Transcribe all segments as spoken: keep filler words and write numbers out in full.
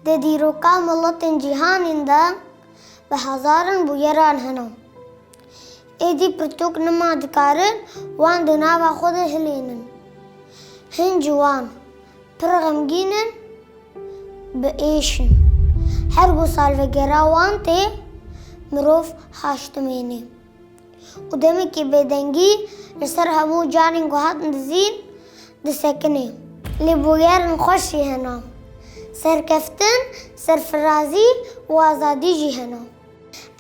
Di dîroka miletên cîhanên de bi hezaran bûyeran hene. Êdî pirtûk nima dikarin wan di nava xwe de hilênin. Hin ji wan pir xemgîn in, bi êş in. Her ku salvegera wan tê, mirov haş dimêne. Û demekî bêdengî li ser hemû canên ku hatin dizîn disekine. Lê bûyerên xweş jî hene. Serkeftin, serfirazî û azadî jî hene.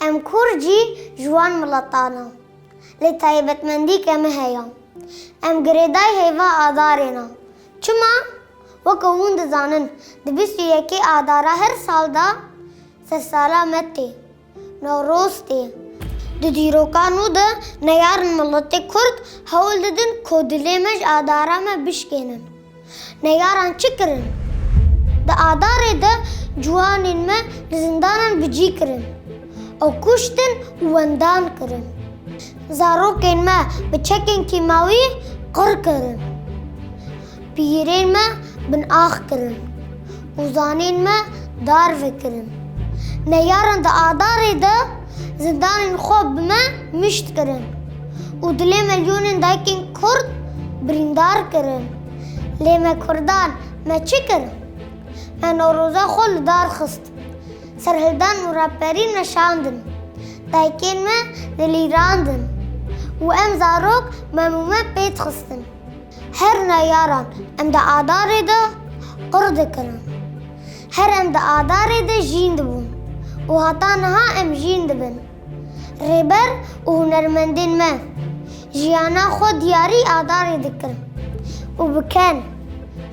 Em kurd jî ji wan mileta ne. Lê taybetmendîke me heye. Em girêdayî heyva Adarê ne. Çima? Weke hûn dizanin, di bîst û yekê Adara her sal de sersala me tê. Newroz tê. Di dîroka nû de neyarin miletê Kurd hewl didin ku dilê me ji Adara me bişkênin. Neyaran çi kirin? Di Adarê de ciwanên me li zindanan bi cî kirin. Ew kuştin û wendan kirin. Zarokên me bi çekên kîmawî qir kirin. Piyirên me bin ax kirin û zanên me dar vekirin. Neyaran di Adarê de zindanên xwe bi me mişt kirin û dilê milyonên dayikên Kurd birîndar kirin. Lê me Kurdan me çi kir? Me Newroza xwe li dar xist. Serhildan û raperî me şandin. Dayikên me delîrandin û em zarok mem û me pê dixistin. Her neyaran em di Adarê de qir dikirin. Her em di Adarê de jîn dibûn û heta niha em jîn dibin. Rêber û hunermendên me jiyana xwe diyarî Adarê dikin û bikin.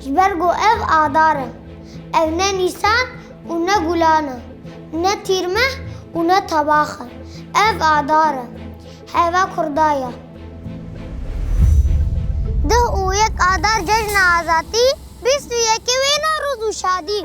Ji ber ku ev Adar e. Ev ne Nîsan û ne Gulan e, ne Tîrmeh û ne Tebax e. Ev Adar e. Heyva Kurda ye. Duh û yek Adar cejna azadî, bîst û yekê wê Newroz û şadî.